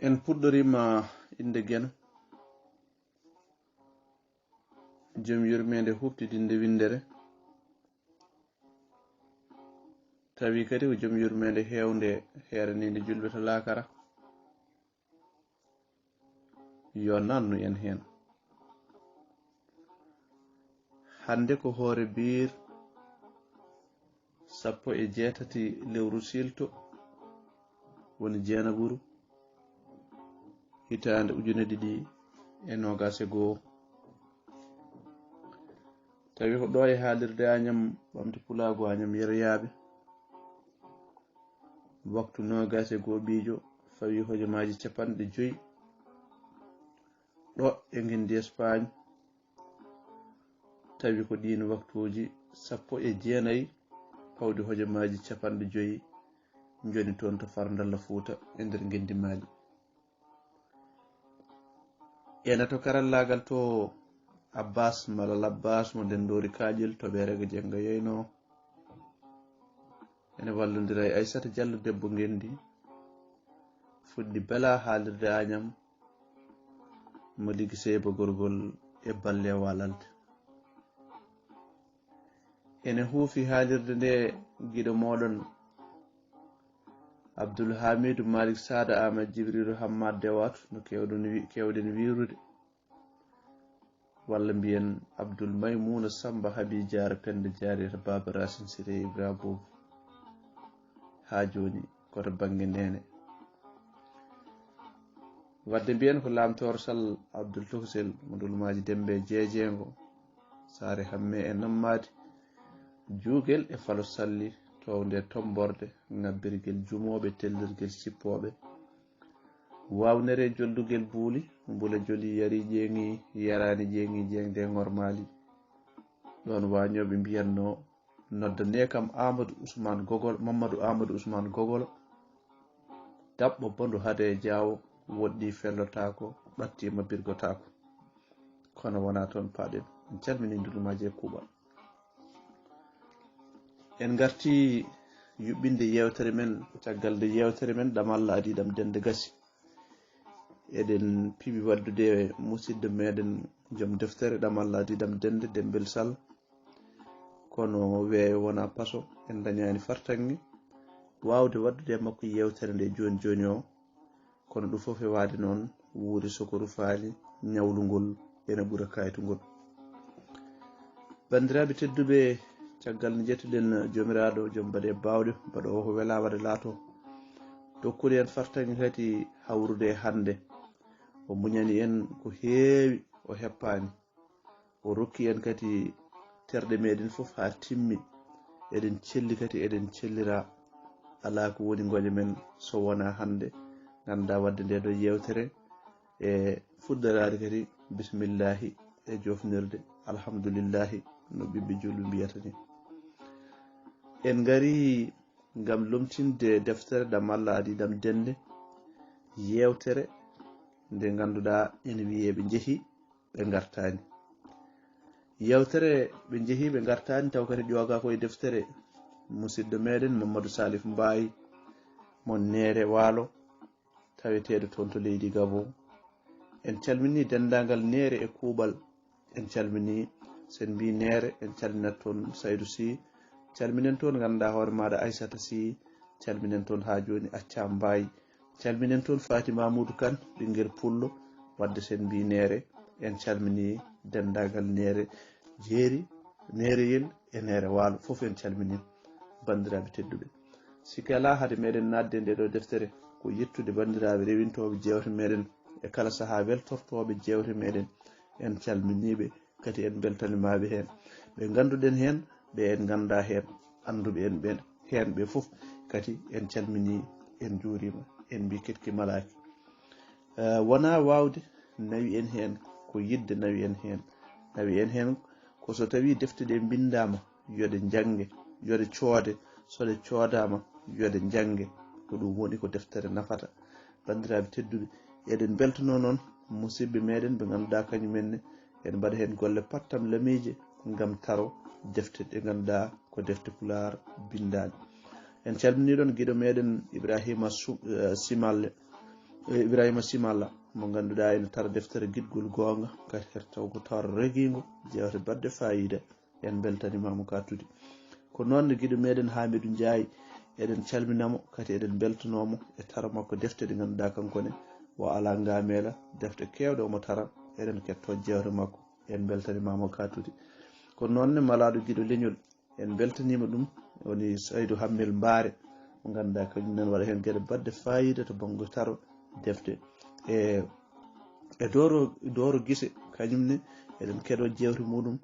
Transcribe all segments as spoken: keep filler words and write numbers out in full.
En puɗɗorima innde Geno, jom yurmeende huuɓtidinde winndere, tawi kadi ko jom yurmeende heewnde, heeraniinde julɓe to laakara. Yo nannu en heen. Hannde ko hoore biir sappo e jeetati lewru siilto, woni jeenaɓuru, hitaande ujune ɗiɗi e noogaas e goo. Tawi ko ɗo e haalirde Añam, ɓamti pulaagu Añam yeroyaaɓe, waktu noogaas e goo ɓiijo fawi hojomaaji capanɗe joyi ɗo e ngenndi Espaañ. Tawi ko ɗiin waktuuji sappo e jeenayi pawɗi hojomaaji capanɗe joyi njoni toon to Farndalla Fuuta e nder ngenndi Maali. Ena to karallaagal to Abbas Malal Abbas mo Ndenndoori Kaaƴel to Ɓeerega Jennga yeynoo. Ene wallondira e Aysata Jallo debbo ngenndi, fuɗɗi bela haalirde Añam, mo Ligi Seyba Gorgol e Balle Walalde. Ene huufi haalirde nde giɗo mooɗon Abdul Hamidu Malik Sada Ahmed Jibrilu Hammad Dewatu no kewɗen wi-, kewɗen wiirude. Walla mbiyen Abdul Maymuna Samba Habi Jaara Penda Jaari to Baaba Racine Siré Ibra Boobu. Haa jooni ko to bannge neene. Wadde mbiyen ko Laamtoor Sall Abdul Toksel mo Ndulmaaji Dembe Jeejeengo, Saare Hamme e Nammaadi, Juugel e Falo Salli, townde Tomborde, ŋabbirgel jumooɓe, tellirgel sippooɓe, waawnere joldugel buuli, mbula joli yari ƴeeŋi, yaraani ƴeeŋi jeeŋde ŋormaali. Ɗoon waañooɓe mbiyatnoo, noddanee kam Aamadu Usmaan Gogol, Mammadu Aamadu Usmaan Gogol, daɓɓo bondu hade e jaawo, woɗɗi fellotaako, ɓattiima birgotaako. Kono wonaa toon paaɗen. En calminii ndulmaaji e kuuɓal. En ngartii yuɓɓinde yeewtere men, caggal nde yeewtere men Ɗam Allah Adii Ɗam Dennde gasi. Eɗen piɓi waɗdude e musidɗo meɗen, joom deftere Ɗam Allah Adii Ɗam Dennde, Dembel Sall. Kono weeyo wonaa paso, en ndañaani fartaŋŋe waawde waɗdude e makko yeewtere nde jooni jooni o. Kono ɗum fof e waade noon, wuuri so ko rufaali, ñawlungol ene ɓura kaytungol. Banndiraaɓe tedduɓe, caggal nde njettuɗen Joomiraaɗo, joom mbaɗe baawɗe, mbaɗoowo ko welaa waɗa laato, dokkude en fartaŋŋe kadi hawrude e hannde. O muñani en ko heewi, o heppaani. O rokki en kadi terɗe meɗen fof haa timmi. Eɗen celli kadi, eɗen cellira. Alaa ko woni ngoƴa men so wonaa hannde, ngannduɗaa waɗde nde ɗo yeewtere e fuɗɗoraade kadi bismillaahi e joofnirde alhamdulillaahi, no ɓiɓɓe juulɓe mbiyata ni. En ngarii ngam lomtinde deftere Ɗam Allah Adii Ɗam Dennde, yeewtere nde ngannduɗaa ene wiyee Ɓe Njehii Ɓe Ngartaani. Yeewtere Ɓe Njehii Ɓe Ngartaani, taw kadi ƴoogaa ko e deftere musidɗo meɗen Mamadou Salif Mbaye, mo Neere Waalo, taweteeɗo toon to leydi Gabon. En calminii denndaangal Neere e kuuɓal. En calminii, so en mbii Neere, en calminat toon Saydu Sy, calminen toon ngannduɗaa hoore maaɗa Aysata Sy, calminen toon haa jooni Accam Mbaye, calminen toon Faati Mamuudu Kan, ɓinngel pullo. Waɗde so en mbii Neere, en calminii denndaangal Neere Jeeri, Neereyel e Neere Waalo fof, en calminii banndiraaɓe tedduɓe. Sikke alaa, hade meɗen naatde e nde ɗo deftere, ko yettude banndiraaɓe rewintooɓe jeewte meɗen e kala sahaa weltortooɓe jeewte meɗen. En calminii ɓe, kadi en mbeltaniima ɓe heen. Ɓe ngannduɗen heen, ɓe en nganndaa heen, annduɓe en ɓeen heen ɓe fof, kadi en calminii, en njuuriima, en mbii keɗki malaaki. Eh, wonaa waawde nawi en heen, ko yiɗde nawi en heen. Nawi en heen ko so tawii defte ɗe mbinndaama, yo ɗe njannge, yo ɗe coode, so ɗe coodaama, yo ɗe njannge. Ko ɗum woni ko deftere nafata. Banndiraaɓe tedduɓe, eɗen mbeltanoo noon musidɓe meɗen ɓe ngannduɗaa kañum en ne ene mbaɗa heen golle pattam lamiije ngam taro defte ɗe ngannduɗaa ko defte Pulaar binndaaɗe. En calminii ɗoon giɗo meɗen Ibrahima Su-, eh, Simalle, Ibrahima Simalla, mo ngannduɗaa ene tara deftere Giɗgol Goonga, kadi kadi taw ko tawre regiingo, jeewte baɗɗe faayiida. En mbeltaniima mo ka tuuti. Ko noon ne giɗo meeɗen Hamidou Ndiaye, eɗen calmina mo, kadi eɗen mbeltanoo mo e tara makko defte ɗe ngannduɗaa kanko ne o alaa ngaameela, defte keewɗe omo tara, eɗen kettoo jeewte makko, en mbeltaniima mo ka tuuti. Ko noon ne malaaɗo giɗo leñol, en mbeltaniima ɗum, woni Saydou Hammel Mbaare, mo ngannduɗaa kañum nan waɗa heen geɗe baɗɗe faayiida to bannge taro defte. E, e dooro, dooro gise, kañum ne eɗen keɗoo jeewte muɗum,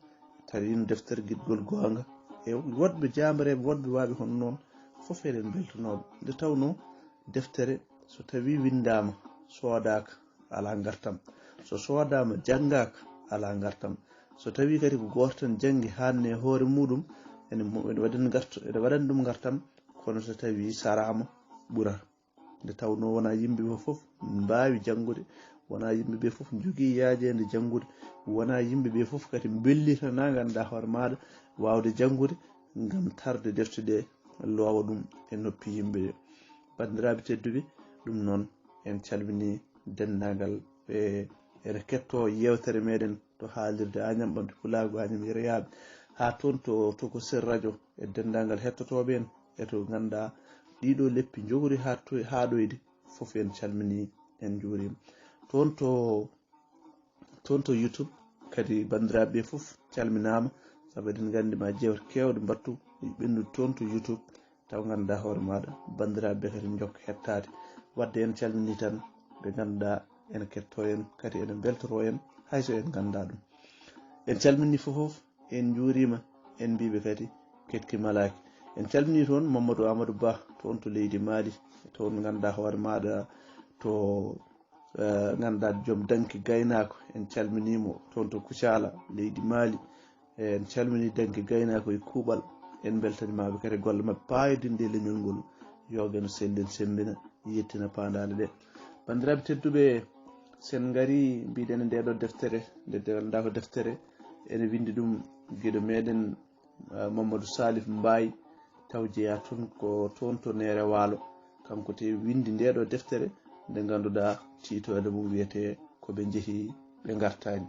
tawi no deftere Giɗgol Goonga. E woɗɓe jaambareeɓe, woɗɓe waaɓe hono noon, fof eɗen mbeltanooɓe. Nde tawnoo deftere, so tawii winndaama, soodaaka, alaa ngartam. So soodaama, janngaaka, alaa ngartam. So tawii kadi ko gooto tan janngi, haanni e hoore muɗum, ene mo-, ene waɗani ngarto-, ene waɗani ɗum ngartam, kono so tawii saraama, ɓurata. Nde tawnoo wonaa yimɓe ɓe fof mbaawi janngude, wonaa yimɓe ɓe fof njogii yaajeende janngude, wonaa yimɓe ɓe fof kadi mbellitanaa ngannduɗaa hoore maaɗa waawde janngude ngam tarde defte ɗe, loowa ɗum e noppi yimɓe ɓe. Banndiraaɓe tedduɓe, ɗum noon en calminii denndaangal ɓe ene kettoo yeewtere meeɗen to haalirde Añam Ɓamde Pulaagu Añam Yeroyaaɓe, haa toon to, to ko Sir Radio e denndaangal hettotooɓe en e to ngannduɗaa ɗiɗo leppi njogori haa to-, haaɗoyde, fof en calminii, en njuuriima. Toon to, toon to YouTube kadi banndiraaɓe ɓe fof calminaama, sabu eɗen nganndi ma jeewte keewɗe mbattu ɓenndu toon to YouTube, taw ngannduɗaa hoore maaɗa, banndiraaɓe ɓe kadi njokka hettaade. Waɗde en calminii tan ɓe ngannduɗaa ene kettoo en, kadi ene mbeltoroo en, hay so en nganndaa ɗum. En calminii fof fof, en njuuriima, en mbiiɓe kadi keɗki malaaki. En calminii toon Mamadou Amadou Ba, toon to leydi Mali, toon ngannduɗaa hoore maaɗa to, eh, ngannduɗaa joom danki gaynaako, en calminii mo toon to Kucala, leydi Mali. En calminii danki gaynaako e kuuɓal, en mbeltaniima ɓe kadi golle maɓɓe paayodinɗe e leñol ngol, yooga no sellen semmbina, yettina paandaale ɗe. Banndiraaɓe tedduɓe, sen ngarii mbiɗen nde ɗo deftere, nde nde ngannduɗaa ko deftere, ene winndi ɗum giɗo meeɗen, eh, Mamadou Salif Mbaye, taw jeyaa toon ko toon to Neere Waalo. Kanko te winndi nde ɗo deftere, nde ngannduɗaa tiitoonde mum wiyetee Ko Ɓe Njehi Ɓe Ngartaani.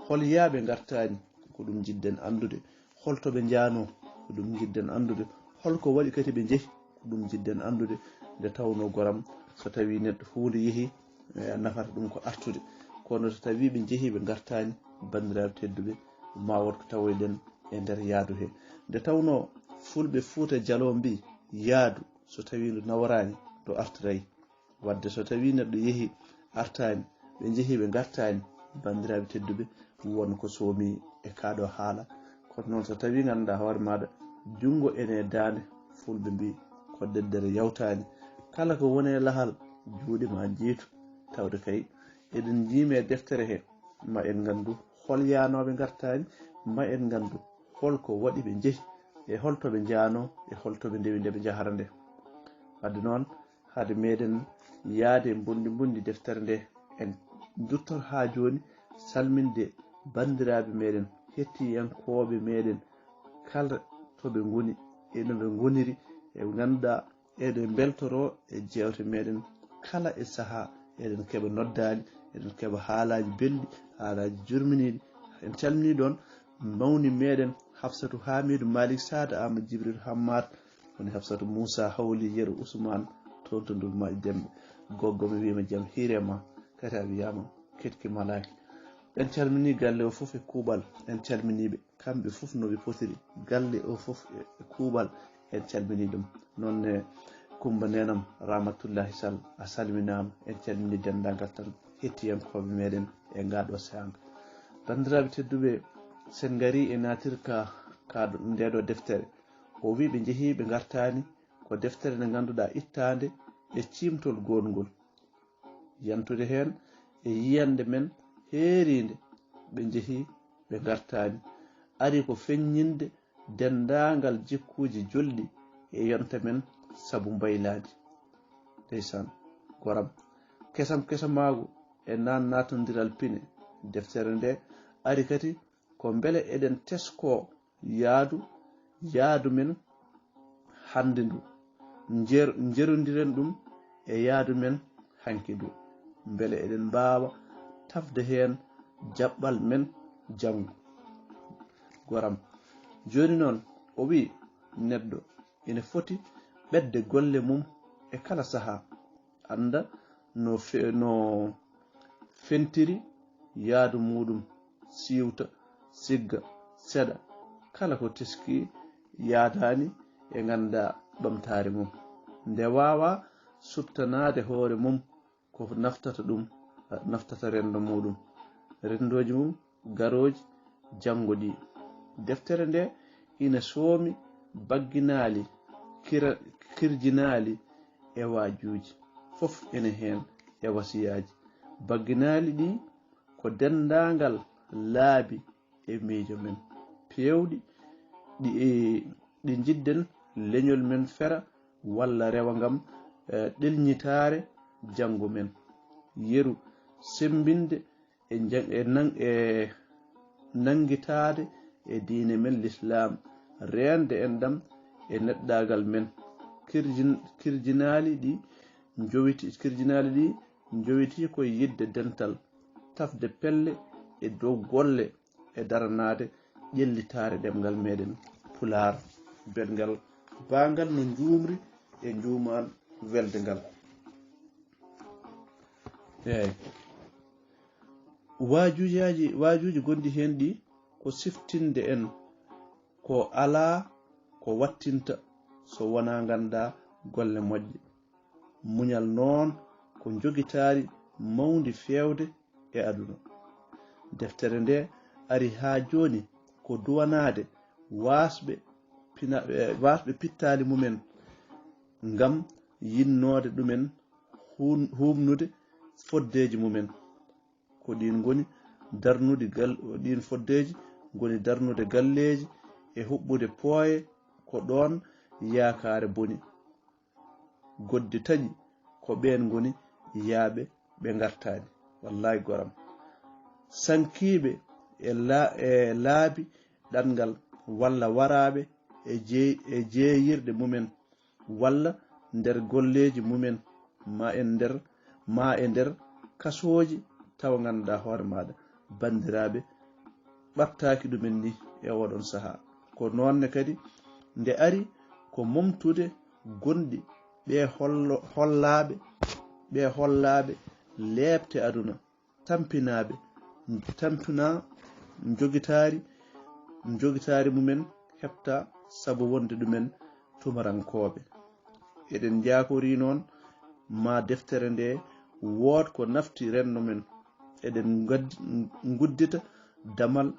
Hol yaa ɓe ngartaani? Ko ɗum njiɗɗen anndude. Hol to ɓe njaanoo? Ko ɗum njiɗɗen anndude. Hol ko waɗi kadi ɓe njehi? Ko ɗum njiɗɗen anndude. Nde tawnoo goram, so tawii neɗɗo huunde yehi, eh, nafata ɗum ko artude. Kono so tawii ɓe njehi ɓe ngartaani, banndiraaɓe tedduɓe, ma wood ko tawoyɗen e nder yaadu he. Nde tawnoo Fulɓe Fuuta Jaloo mbii, yaadu so tawii ndu naworaani, ndu artoray. Wadde so tawii neɗɗo yehi artaani, ɓe njehi ɓe ngartaani, banndiraaɓe tedduɓe, won ko soomi e kaa ɗoo haala. Kono noon so tawii ngannduɗaa hoore maaɗa, junngo ene e daande, Fulɓe mbii, ko deddere yawtaani. Kala ko woni e lahal, juuɗe ma njiytu. Tawde kay, eɗen njiimi e deftere he, ma en nganndu hol yaanooɓe ngartaani, ma en nganndu hol ko waɗi ɓe njehi, e hol to ɓe njaanoo, e hol to ɓe ndewi nde ɓe njahara nde. Wadde noon, hade meeɗen yahde e mbonndi mbonndi deftere nde, en nduttor haa jooni salminde banndiraaɓe meeɗen, hettiyankooɓe meeɗen, kala to ɓe ngoni e no ɓe ngoniri, e ɓe ngannduɗaa eɗen mbeltoroo e jeewte meeɗen kala e sahaa, eɗen keɓa noddaali, eɗen keɓa haalaaji belɗi, haalaaji jurminiiɗi. En calminii ɗoon mawni meeɗen Hafsatu Haamiidu Maalik Saada Aamadu Jibril Hammaat, woni Hafsatu Muusa Hawli Yero Usmaan, toon to Ndulmaaji Demɓe. Goggo, mi wiima jam hiire ma, kadi a wiyaama keɗki malaaki. En calminii galle o fof e kuuɓal, en calminii ɓe, kamɓe fof no ɓe potiri, galle o fof e, e kuuɓal, en calminii ɗum. Noon ne Kummba Neenam Ramatullahi Sall, a salminaama, en calminii denndaangal tan hettiyankooɓe meeɗen e ngaa ɗoo saanga. Banndiraaɓe tedduɓe, sen ngarii e naatirka ka, ka ndee ɗoo deftere, o wii ɓe njehii ɓe ngartaani, ko deftere nde ngannduɗaa ittaande e ciimtol goodngol. Yantude heen e yiyannde men heeriinde, ɓe njehii ɓe ngartaani. Ari ko feññinde denndaangal jikkuuji jolɗi e yonta men sabu mbaylaandi. Ndeysaan, goram. Kesam kesamaagu e naan naatondiral pine. Deftere nde ari kadi ko mbele eɗen teskoo yaadu, yaadu men hannde ndu. Njer-, njerondiren ɗum e yaadu men hanki du, mbele eɗen mbaawa tafde heen jaɓɓal men janngo. Goram. Jooni noon, o wiyi, neɗɗo ina foti ɓetde golle mum e kala sahaa, annda no fe-, no fentiri yaadu muuɗum, siwta, sigga, seɗa, kala ko teski yaadaani e ngannda ɓamtaare mum. Nde waawa suɓtanaade hoore mum ko naftata ɗum, naftata renndo muuɗum, renndooji mum garooji janngo ɗi. Deftere nde ina soomi bagginaali, kira-, kirjinaali e waajuuji, fof ene heen e wasiyaaji. Bagginaali ɗi ko denndaangal laabi e miijo men, peewɗi ɗi, e, ɗi njiɗden leñol men fera walla rewa ngam, eh, ɗelñitaare janngo men. Yeru semmbinde e nja-, e nan-, e nanngitaade e diine men Lislaam, reende enɗam e neɗɗaagal men. Kirjin-, kirjinaali ɗi njowiti, kirjinaali ɗi njowitii ko yiɗde dental, tafde pelle e dow golle e daranaade ƴellitaare ɗemngal meɗen Pulaar, beɗngal baangal no njuumri e njuumaan welde ngal. Eey. Waajuujaaji, waajuuji gonɗi heen ɗi ko siftinde en ko alaa ko wattinta so wonaa ngannda golle moƴƴe. Muñal noon ko njogitaari mawndi feewde e aduna. Deftere nde ari haa jooni ko duwanaade waasɓe pina-, eh, waasɓe pittaali mumen ngam yinnoode ɗumen huun-, huumnude foddeeji mumen. Ko ɗiin ngoni darnude gal-, ɗiin foddeeji ngoni darnude galleeji e huɓɓude pooye ko ɗoon yaakaare boni. Godde taƴi ko ɓeen ngoni yaaɓe ɓe ngartaani. Wallaahi goram. Sankiiɓe e la-, e laabi ɗanngal walla waraaɓe e jeey-, e jeeyirɗe mumen walla nder golleeji mumen, ma e nder, ma e nder kasooji, tawa ngannduɗaa hoore maaɗa, banndiraaɓe, ɓattaaki ɗumen ni e oɗon sahaa. Ko noon ne kadi nde ari ko momtude gonɗi ɓe hollo-, hollaaɓe, ɓe hollaaɓe leepte aduna, tampinaaɓe, tampina njogitaari, njogitaari mumen heɓta sabu wonde ɗumen tumarankooɓe. Eɗen njaakorii noon ma deftere nde wood ko nafti renndo men. Eɗen ngaddi-, nguddita damal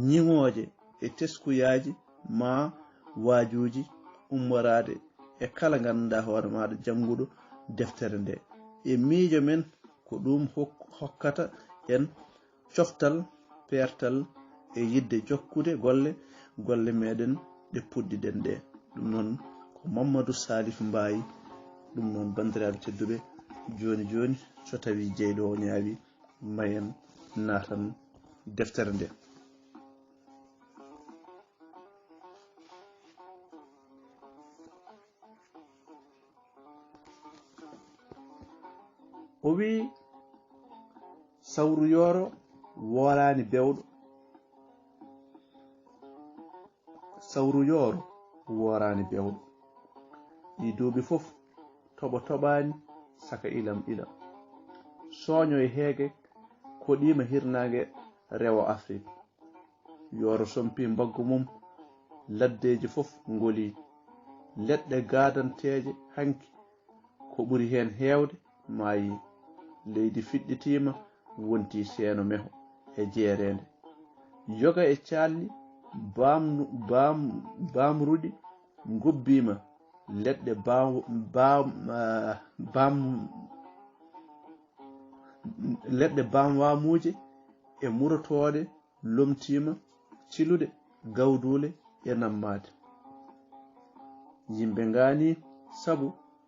ñiŋooje e teskuyaaji ma waajuuji ummoraade e kala ngannduɗaa hoore maaɗa jannguɗo deftere nde. E miijo men ko ɗum hok-, hokkata en coftal, peertal e yiɗde jokkude golle, golle meɗen ɗe puɗɗiɗen ɗe. Ɗum noon ko Mamadou Salif Mbaye. Ɗum noon, banndiraaɓe tedduɓe, jooni jooni, so tawii jeyɗo o ñaawi, ma en naatan deftere nde. O wiyi, sawru yooro wooraani bewɗo. Sawru yooro wooraani bewɗo. Ɗii duuɓi fof toɓo toɓaani saka ilam ilam. Sooño e heege koɗiima hirnaange rewo Afrik. Yooro sompi mbaggu mum, laddeeji fof ngolii. Leɗɗe gaadanteeje hanki ko ɓuri heen heewde maayii. Leydi fiɗɗitiima, wonti seeno meho e jeereende. Yoga e calli baamnu-, baam-, baamruɗi ngobbiima. Leɗɗe baam-, baam-, ah, baam-, leɗɗe baamwaamuuje e murotooɗe lomtiima, ciluɗe, gawduule e nammaade. Yimɓe ngaanii sabu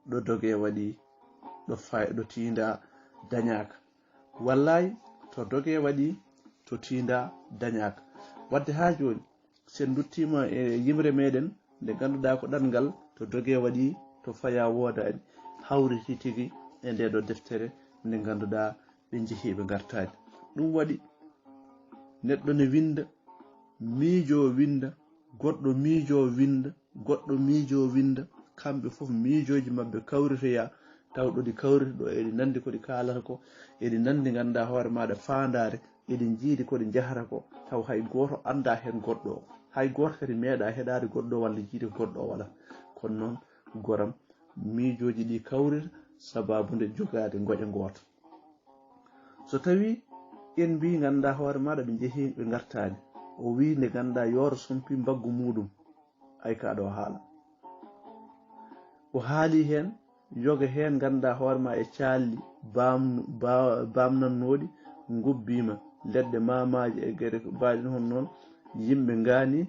ɗo doge waɗi, ɗo fay-, ɗo tiinda dañaaka. Wallaay, to doge waɗi, to tiinda dañaaka. Wadde haa jooni, so en nduttiima e yimre meɗen, nde ngannduɗaa ko ɗanngal, to doge waɗi, to faya woodaani, hawriti tigi e nde ɗo deftere nde ngannduɗaa ɓe njehii ɓe ngartaani. Ɗum waɗi neɗɗo ne winnda, miijoo winnda, goɗɗo miijoo winnda, goɗɗo miijoo winnda, kamɓe fof miijooji maɓɓe kawritoya, taw ɗo ɗi kawriti ɗo eɗi nanndi ko ɗi kaalata ko, eɗi nanndi ngannduɗaa hoore maaɗa faandaare, eɗi njiidi ko ɗi njahata ko, taw hay gooto anndaa heen goɗɗo o, hay gooto kadi meeɗaa heɗaade goɗɗo o walla jiide ko goɗɗo o waɗata. Kono noon goram miijooji ɗi kawrita sabaabu nde jogaade ngoƴa ngoota. So tawii en mbii ngannduɗaa hoore maaɗa ɓe njehii ɓe ngartaani, o wii nde ngannduɗaa yooro sompi mbaggu muuɗum, ay kaa ɗo haala. O haali heen yoga heen ngannduɗaa hoore ma e caalli baamnu- ba- baamnannooɗi ngubbiima, leɗɗe maamaaji e gere ko mbaɗi hono noon, yimɓe ngaani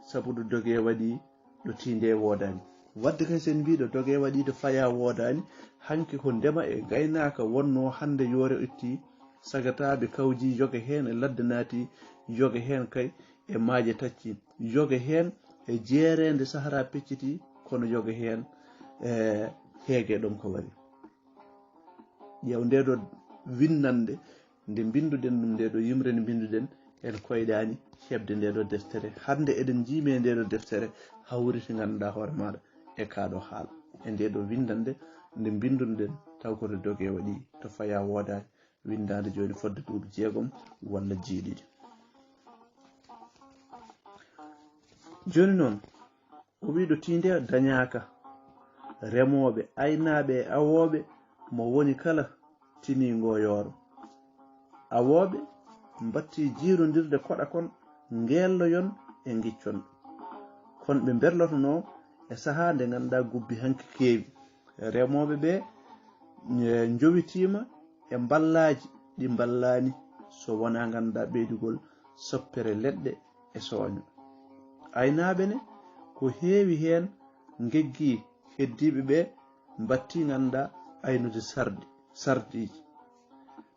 sabu ɗo doge waɗi ɗo tiinde woodaani. Wadde kay so en mbii ɗo doge waɗi ɗo faya woodaani, hanki ko ndema e ngaynaaka wonnoo hannde yoore itti, sagataaɓe kawji yoga heen e ladde naati, yoga heen kay e maaje tacci, yoga heen e jeereende sahara pecciti, kono yoga heen e heege ɗom ko wari. Ƴeew nde ɗo winnande nde mbinnduɗen ɗum, nde ɗo yimre nde mbinnduɗen, en koyɗaani heɓde nde ɗo deftere. Hannde eɗen njiimi e nde ɗo deftere hawriti ngannduɗaa hoore maaɗa e kaa ɗo haala. E nde ɗo winnande nde mbinnduɗen taw ko to doge waɗi to faya woodaani, winndaande jooni fodde duuɓi jeegom walla jeeɗiɗi. Jooni noon, o wii ɗo tiinde dañaaka, remooɓe, aynaaɓe e awooɓe, mo woni kala tinii ngoo yooro. Awooɓe mbattii jiirondirde koɗa kon, ngeelloyon e ngiccon. Kon ɓe mberlotonoo e sahaa nde ngannduɗaa gubbi hanki keewi. Remooɓe ɓe, e, njowitiima e mballaaji ɗi mballaani, so wonaa ngannduɗaa ɓeydugol soppere leɗɗe e sooño. Aynaaɓe ne, ko heewi heen ngeggi heddiiɓe ɓe mbattii ngannduɗaa aynude sarɗi, sarɗiiji.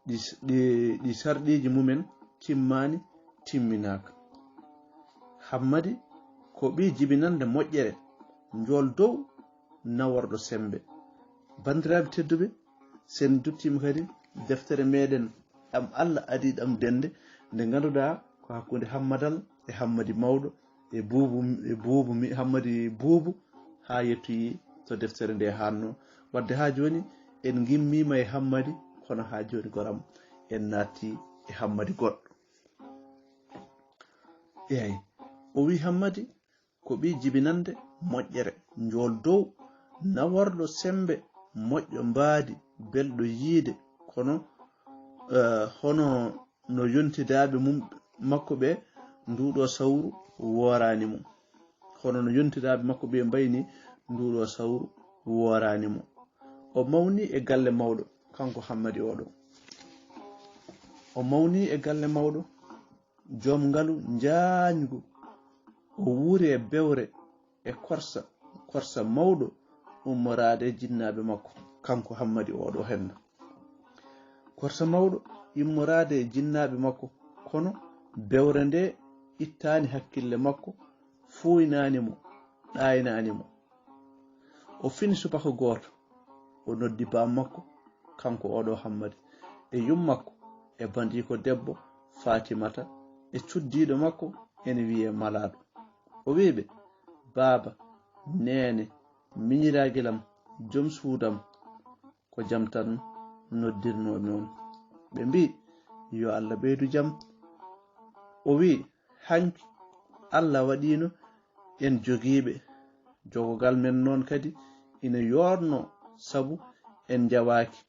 Ɗi, ɗi, ɗi sarɗiiji mumen timmaani, timminaaka. Hammadi ko ɓii jibinannde moƴƴere, njool dow, naworɗo semmbe. Banndiraaɓe tedduɓe, so en nduttiima kadi deftere meɗen ɗam Allah adii ɗam dennde, nde ngannduɗaa ko hakkunde Hammadal e Hammadi Mawɗo, e Buubu, e Buubu mi, Hammadi Buubu, haa yettoyi to deftere nde haannoo. Wadde haa jooni en ngimmiima e Hammadi, kono haa jooni goram en naatti e Hammadi goɗɗo. Eey, o wii Hammadi ko ɓii jibinannde moƴƴere, njool dow, naworɗo semmbe, moƴƴo mbaadi, belɗo yiyde, kono, eh, hono no yontidaaɓe mum, makko ɓe, nduuɗo sawru wooraani mo. Hono no yontidaaɓe makko ɓe mbayi ni, nduuɗo sawru wooraani mo. O mawni e galle mawɗo, kanko Hammadi oɗo. O mawni e galle mawɗo, joom ngalu njaangu. O wuuri e bewre e korsa, korsa mawɗo ummoraade e jinnaaɓe makko, kanko Hammadi oɗo henna. Korsa mawɗo immoraade e jinnaaɓe makko, kono bewre nde ittaani hakkille makko, fuuynaani mo, ɗaaynaani mo. O fini subaka gooto, o noddi baam makko, kanko oɗo Hammadi, e yum makko, e bandiiko debbo, Faatimata, e cuddiiɗo makko, ene wiyee Malaaɗo. O wii ɓe, "Baaba, neene, miñiraagilam, jom suudam, ko jam tan noddirnoomi on." Ɓe mbii, "Yo Allah ɓeydu jam." O wii, "Hanki Allah waɗiino en jogiiɓe. Jogogal men noon kadi ina yoornoo, sabu en njawaaki,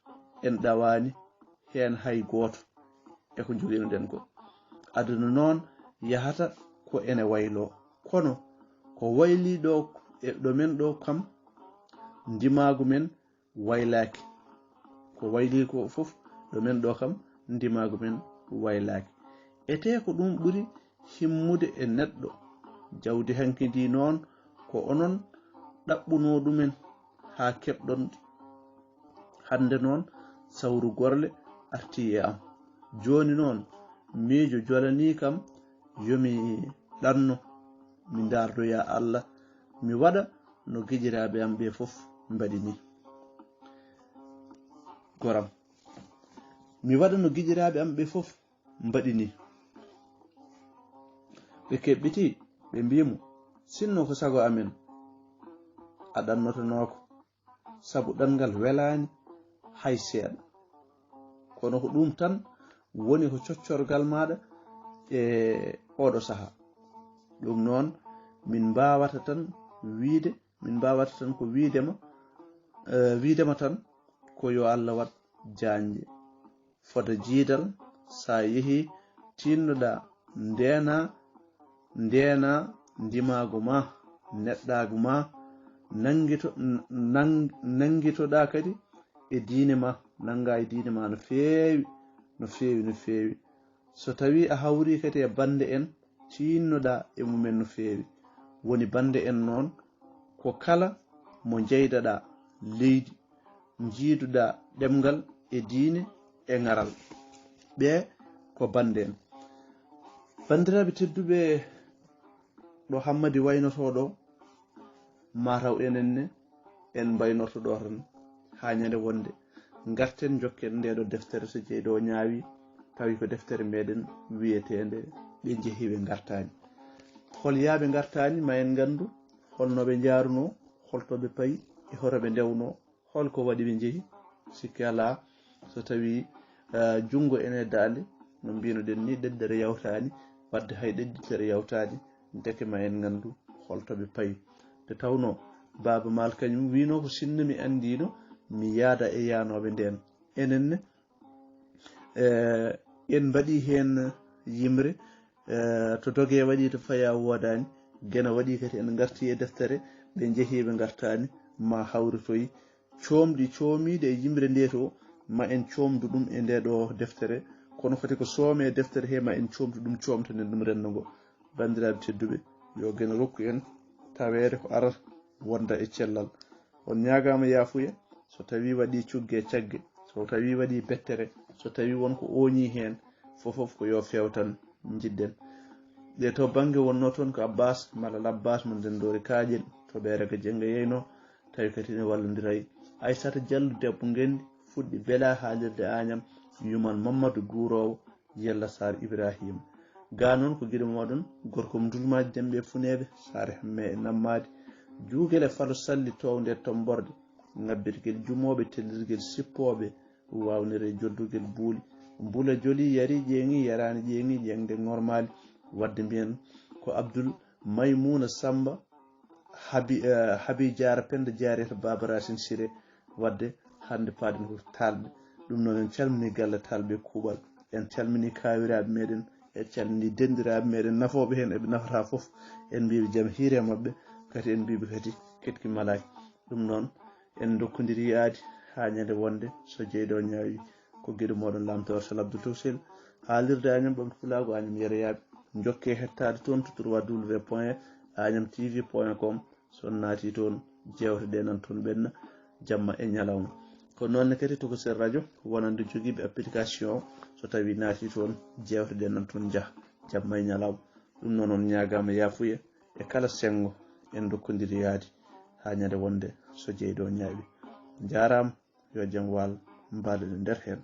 en ɗawaani heen hay gooto e ko njogiino-ɗen ko. Aduna noon yahata ko ene wayloo. Kono ko waylii ɗo e ɗo men ɗo kam, ndimaagu men waylaaki. Ko waylii ko fof ɗo men ɗo kam, ndimaagu men waylaaki. Etee ko ɗum ɓuri himmude e neɗɗo. Jawdi hanki ndi noon, ko onon ɗaɓɓunoo ɗumen haa keɓɗon. Hannde noon, sawru gorle artii e am. Jooni noon, miijo jolanii kam, yo mi ɗanno, mi ndaardoya Allah, mi waɗa no giƴiraaɓe am ɓe fof mbaɗi ni." goram. Mi waɗa no giƴiraaɓe am ɓe fof mbaɗi ni. Ɓe keɓɓiti, ɓe mbii mo, "Sinno ko sago amen, a ɗannotonoo ko, sabu ɗanngal welaani hay seeɗa. Kono ko ɗum tan woni ko coccorgal maaɗa e oɗo sahaa. Ɗum noon, min mbaawata tan wiyde, min mbaawata tan ko wiyde ma, eh, wiyde ma tan ko yo Allah waɗ jaañde. Fota jiidal, sa yehi, tinnoɗa, ndeena, ndeena ndimaagu ma, neɗɗaagu ma, nanngito-, nang-, nanngitoɗa kadi e diine ma, nannga e diine ma no feewi, no feewi, no feewi. So tawi a hawri kadi e bannde en, tinnoɗa e mumen no feewi. Woni bannde en noon, ko kala mo njeydaɗa leydi, njiiduɗa ɗemngal e diine e ŋaral. Ɓe ko bannde en." Banndiraaɓe tedduɓe, ɗo Hammadi waynotoo ɗo, mataw enen ne en mbaynorto ɗo tan haa ñande wonde. Ngarten njokken nde ɗo deftere so jeyɗo ñaawi, tawi ko deftere meɗen wiyeteende Ɓe njehi ɓe ngartaani. Hol yaaɓe ngartaani, ma en nganndu holno ɓe njaarunoo, holto ɓe payi, e hoto ɓe ndewnoo, hol ko waɗi ɓe njehi. Sikke alaa, so tawi, eh, junngo ene daande, no mbinoɗen ni, ɗeddere yawtaani, wadde hay ɗedditere yawtaani, ndeke ma en nganndu holto ɓe payi. Nde tawnoo Baaba Maal kañum wiinoo ko sinno mi anndiino, mi yaada e yaanooɓe ndeen. Enen ne, eh, en mbaɗi heen yimre, eh, to doge waɗi, to faya woodaani, geno waɗi kadi en ngarti e deftere, ɓe njehi ɓe ngartaani, ma hawritoyi. Coomɗi coomiiɗi e yimre nde to, ma en coomdu ɗum e nde ɗo deftere, kono foti ko soome e deftere he, ma en coomdu ɗum, coomtanen ɗum renndo ngo. Banndiraaɓe tedduɓe, yo geno rokku en taweede ko arata wonda e cellal. On ñaagaama yaafuya so tawi waɗi cugge cagge, so tawi waɗi bettere, so tawi won ko ooñi heen, fof fof ko yo feew tan njiɗɗen. Ɗe to bannge wonnoo toon ko Abbas, malla Labbas mo Ndenndoori Kaaƴel, to Ɓeere ga Jennga yeynoo, tawi kadi ene wallondiray. Aysata Jallo debbo Ngenndi fuɗɗi bela haalirde Añam, yuman Mammadu Guuroowo, Yella Saar Ibrahima. Ga noon ko giɗo mooɗon, gorko mo Ndulmaaji Demɓe e Funeeɓe, Saare Hamme e Nammaadi. Juugel e Falo Salli toownde e Tomborɗe, ŋabbirgel jumooɓe, tellirgel sippooɓe, waawnere joddugel buuli. Mbula joli, yari ƴeeŋi, yaraani ƴeeŋi, ƴeeŋde ŋormaali. Waɗde mbiyen ko Abdul Maymuuna Samba, Habi, eh, Habi Jaara Penda Jaariyata Baaba Racine Siré. Waɗde hannde paaɗen ko taalɓe. Ɗum noon en calmini galle taalɓe kuuɓal. En calmini kaawiraaɓe meɗen. En calmini denndiraaɓe meɗen nafooɓe heen, eɓe nafata fof. En mbiiɓe jam hiire maɓɓe. Kadi en mbiiɓe kadi ketki malaaki. Ɗum noon en ndokkondiri yaadi haa ñande wonde so jeyɗo ñaawi. Ko giɗo mooɗon Lamtoor Sel Abdou Tousel. Haalirde Añam Ɓamtu Pulaagu, Añam Yereyaaɓe. Njokke hettaade toon to trois W point añam T V point com. So on naati toon, jeewte ɗe nan toon ɓenna jamma e ñalawma. Ko noon ne kadi tokosel radio wonande jogiiɓe application, so tawi naati toon, jeewte ɗe nan toon njaha jamma e ñalawma. Ɗum noon on ñaagaama yaafuya e kala senngo en ndokkondiri yaadi haa ñande wonde so jeyɗo ñaawi. Njaaraama, yo jam waal, mbaɗa ɗe nder heen.